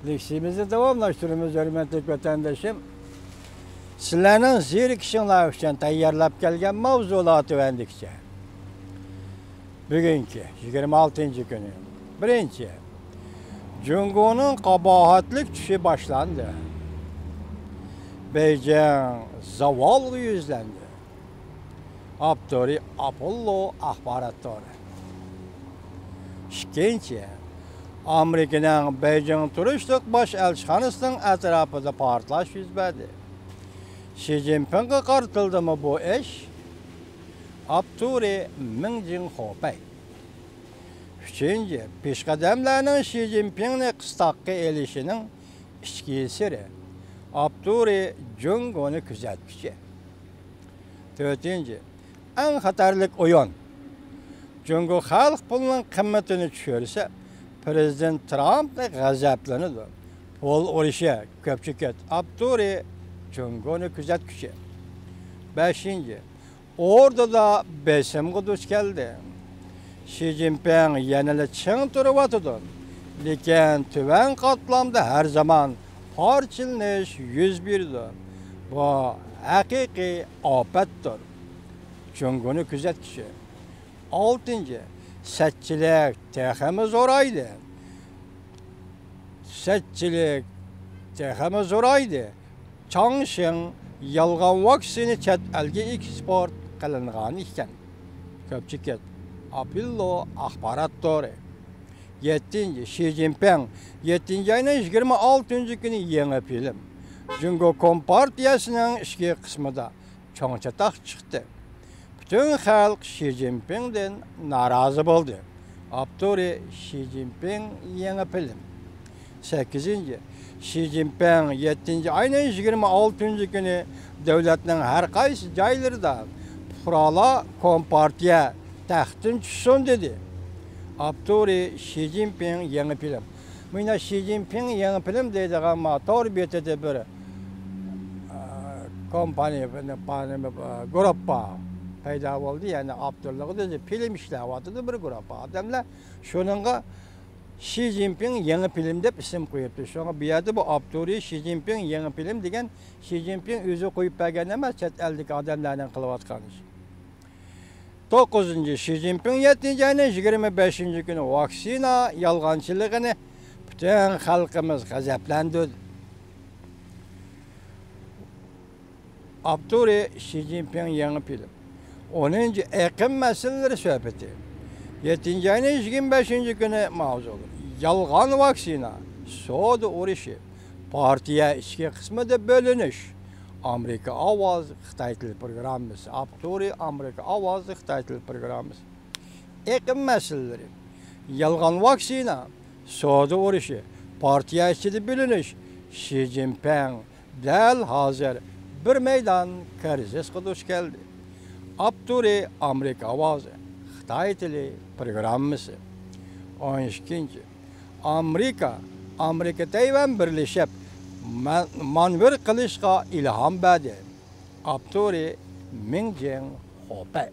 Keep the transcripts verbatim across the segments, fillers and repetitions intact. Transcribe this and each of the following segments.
لېكسىيىمىزنى داۋاملاشتۇرىمىز، ھۆرمەتلىك ۋەتەندىشىم. سىلەرنىڭ زېرىكىشىڭلار ئۈچۈن تەييارلاپ كەلگەن ماۋزۇلار تۆۋەندىكىچە. بۈگۈنكى يىگىرمە ئالتىنچى كۈنى. بىرىنچى، جۇڭگونىڭ قاباھەتلىك چۈشى باشلاندى. بېيجىڭ زاۋالغا يۈزلەندى. ئاپتورى ئاپوللو ئاخبارات تورى. ئىككىنچى، ئامېرىكىنىڭ بېيجىڭ تۇرۇشلۇق باش ئەلچىخانىسىنىڭ ئەتراپىدا پارتلاش يۈز بەردى. شى جىنپىڭغا قارىتىلدىمۇ بۇ ئىش؟ ئاپتورى مىڭ جىڭ خۇپەي. ئۈچىنچى، پېشقەدەملەرنىڭ شى جىنپىڭنى قىستاققا ئېلىشىنىڭ ئىچكى سىرى. ئاپتورى جۇڭگونى كۆزەتكۈچى. تۆتىنچى، ئەڭ خەتەرلىك ئويۇن. جۇڭگو خەلق پۇلىنىڭ قىممىتىنى چۈشۈرسە، پىرېزىدېنت ترامپ غەزەپلىنىدۇ. پۇل ئۇرۇشى، كۆپچىكىت. ئاپتورى جۇڭگونى كۆزەتكۈچى. بەشىنچى، ئوردىدا بېسىمغا دۇچ كەلدى. شى جىنپىڭ يەنىلا چىڭ تۇرۇۋاتىدۇ، لېكىن تۆۋەن قاتلامدا ھەر زامان پارچىلىنىش يۈز بېرىدۇ. بۇ ھەقىقىي ئاپەتتۇر. جۇڭگونى كۆزەتكۈچى. ئالتىنچى، سەتچىلىك تېخىمۇ زورايدى. سەتچىلىك تېخىمۇ زورايدى. چاڭشىڭ يالغان ۋاكسىنا چەت ئەلگە ئېكسپورت قىلىنغان ئىكەن. كۆپچىكىت، ئاپوللو ئاخبارات تورى. يەتتىنچى، شى جىنپىڭ يەتتىنچى ئاينىڭ يىگىرمە ئالتىنچى كۈنى يېڭى فىلىم. جۇڭگو كومپارتىيەسىنىڭ ئىچكى قىسمىدا چوڭ چاتاق چىقتى. پۈتۈن خەلق شى جىنپىڭدىن نارازى بولدى. ئاپتورى شى جىنپىڭ يېڭى فىلىم. سەككىزىنچى، شى جىنپىڭ يەتتىنچى ئاينىڭ يىگىرمە ئالتىنچى كۈنى دۆلەتنىڭ ھەر قايسى جايلىرىدا پۇقرالار كومپارتىيە تەختتىن چۈشسۇن دېدى. ئاپتورى شى جىنپىڭ يېڭى فىلىم. مۇنداق شى جىنپىڭ يېڭى فىلىم دەيدىغان ما تور بېتىدە بىر، ئە، كومپانىيە، بىر، بىر، بىر گۇرۇپپا پەيدا بولدى. يەنى ئاپتورلۇقىدا ئۆزى فىلىم ئىشلەۋاتىدۇ بىر گۇرۇپپا ئادەملەر. شۇنىڭغا شى جىنپىڭ يېڭى فىلىم دەپ ئىسىم قويۇپتۇ. شۇڭا بۇ يەردە بۇ ئاپتورى شى جىنپىڭ يېڭى فىلىم دېگەن شى جىنپىڭ ئۆزى قويۇپ بەرگەن ئەمەس، چەت ئەلدىكى ئادەملەرنىڭ قىلىۋاتقان ئىشى. توققۇزىنچى، شى جىنپىڭ يەتتىنچى ئاينىڭ يىگىرمە بەشىنچى كۈنى ۋاكسىنا يالغانچىلىقىنى پۈتۈن خەلقىمىز غەزەپلەندۈردى. ئاپتورى شى جىنپىڭ يېڭى فىلىم. ئونىنچى، ئېقىم مەسىلىلىرى سۆھبىتى. يەتتىنچى ئاينىڭ يىگىرمە بەشىنچى كۈنى ماۋزۇلىرى. يالغان ۋاكسىنا، سودا ئۇرۇشى، پارتىيە ئىچكى قىسمىدا بۆلۈنۈش. ئامېرىكا ئاۋازى خىتاي تىلى پروگراممىسى. ئاپتورى ئامېرىكا ئاۋازى خىتاي تىلى پروگراممىسى. ئېقىم مەسىلىلىرى. يالغان ۋاكسىنا، سودا ئۇرۇشى، پارتىيە ئىچىدە بۆلۈنۈش. شى جىنپىڭ دەل ھازىر بىر مەيدان كىرىزىسقا دۇچ كەلدى. ئاپتورى ئامېرىكا ئاۋازى، خىتاي تىلى پروگراممىسى. ئون ئىككىنچى، ئامېرىكا، ئامېرىكا تەيۋەن بىرلىشىپ ما-، مانېۋىر قىلىشقا ئىلھام بەردى. ئاپتورى مىڭ جىڭ خۇپەي.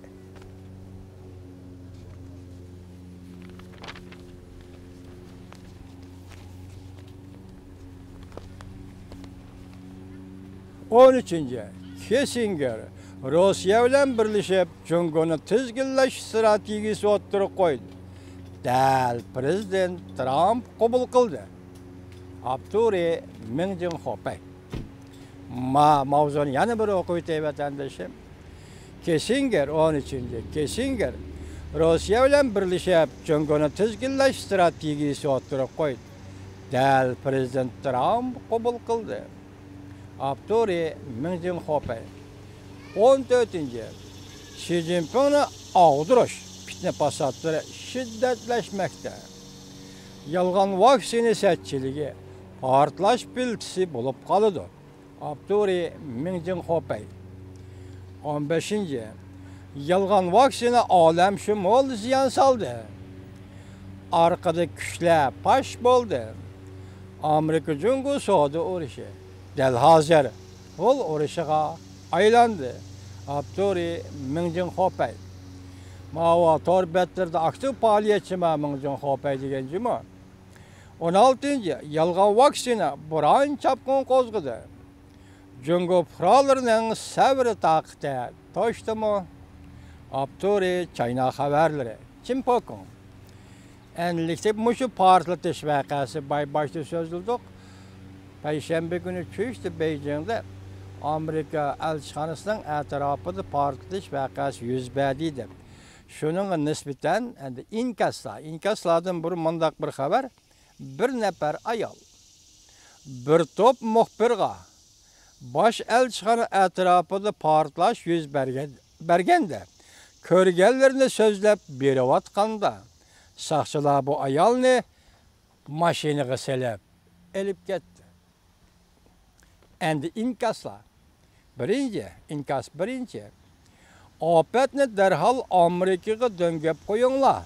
ئون ئۈچىنچى، كىسسىنگېر روسىيە بىلەن بىرلىشىپ جۇڭگونى تىزگىنلەش ئىستراتېگىيىسى ئوتتۇرىغا قويدى. دەل پىرېزىدېنت ترامپ قوبۇل قىلدى. ئاپتورى مىڭ جىڭ خۇپەي. ما-، ماۋزۇنى يەنە بىر ئوقۇۋېتەي، ۋەتەندىشىم. كىسسىنگېر، ئون ئۈچىنچى، كىسسىنگېر روسىيە بىلەن بىرلىشىپ جۇڭگونى تىزگىنلەش ئىستراتېگىيىسى ئوتتۇرىغا قويدى. دەل پىرېزىدېنت ترامپ قوبۇل قىلدى. ئاپتورى مىڭ جىڭ خۇپەي. ئون تۆتىنچى، شى جىنپىڭنى ئاغدۇرۇش پىتنە-پاساتلىرى شىددەتلەشمەكتە. يالغان ۋاكسىنا سەتچىلىكى پارتلاش پىلتىسى بولۇپ قالىدۇ. ئاپتورى مىڭ جىڭ خۇپەي. ئون بەشىنچى، يالغان ۋاكسىنا ئالەمشۇمۇل زىيان سالدى. ئارقىدا كۈچلەر پاش بولدى. ئامېرىكا جۇڭگو سودا ئۇرۇشى دەل ھازىر پۇل ئۇرۇشىغا ئايلاندى. ئاپتورى مىڭ جىڭ خۇپەي. ماۋۇ تور بەتلىرىدە ئاكتىپ پائالىيەتچىما مىڭ جىڭ خۇپەي دېگەن جۇمۇ. ئون ئالتىنچى، يالغان ۋاكسىنا بۇران چاپقۇن قوزغىدى. جۇڭگو پۇقرالىرىنىڭ سەۋر تاقىتى توشتىمۇ؟ ئاپتورى چاينا خەۋەرلىرى، چىن پوكۇڭ. ئەنلىكتە مۇشۇ پارتلىتىش ۋەقەسى باي باشتا سۆزلىدۇق. پەيشەنبە كۈنى چۈشتە بېيجىڭدا ئامېرىكا ئەلچىخانىسىنىڭ ئەتراپىدا پارتلىتىش ۋەقەسى يۈز بەردى دەپ. شۇنىڭغا نىسبەتەن ئەندى ئىنكاسلار، ئىنكاسلاردىن بۇرۇن مۇنداق بىر خەۋەر، بىر نەپەر ئايال بىر توپ مۇخبىرغا باش ئەلچىخانا ئەتراپىدا پارتلاش يۈز بەرگەن، بەرگەندە كۆرگەنلىرىنى سۆزلەپ بېرىۋاتقاندا، ساقچىلار بۇ ئايالنى ماشىنىغا سېلىپ ئېلىپ كەتتى. ئەندى ئىنكاسلار. بىرىنچى، ئىنكاس بىرىنچى. ئاپەتنى دەرھال ئامېرىكىغا دۆڭگەپ قويۇڭلار.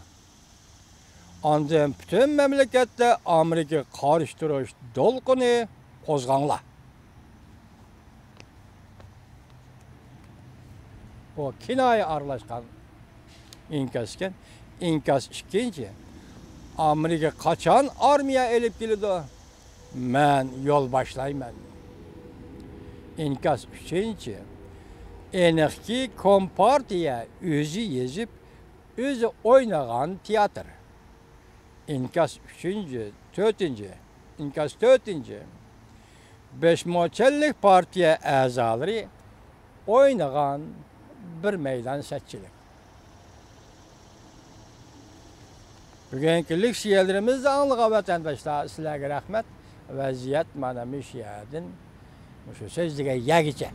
ئاندىن پۈتۈن مەملىكەتتە ئامېرىكىغا قارشى تۇرۇش دولقۇنى قوزغاڭلار. بۇ كىنايە ئارىلاشقان ئىنكاس ئىكەن. ئىنكاس ئىككىنچى. ئامېرىكا قاچان ئارمىيە ئېلىپ كېلىدۇ؟ مەن يول باشلايمەن. ئىنكاس ئۈچىنچى. ئېنىقكى، كومپارتىيە ئۆزى يېزىپ، ئۆزى ئوينىغان تىياتىر. ئىنكاس ئۈچىنچى، تۆتىنچى، ئىنكاس تۆتىنچى. بەش مو چەنلىك پارتىيە ئەزالىرى ئوينىغان بىر مەيدان سەتچىلىك. بۈگۈنكى لېكسىيەلىرىمىزنى ئاڭلىغان ۋەتەنداشلار، سىلەرگە رەھمەت. ۋەزىيەت مانا مۇشۇ يەردىن، مۇشۇ سۆز دېگەن يەرگىچە.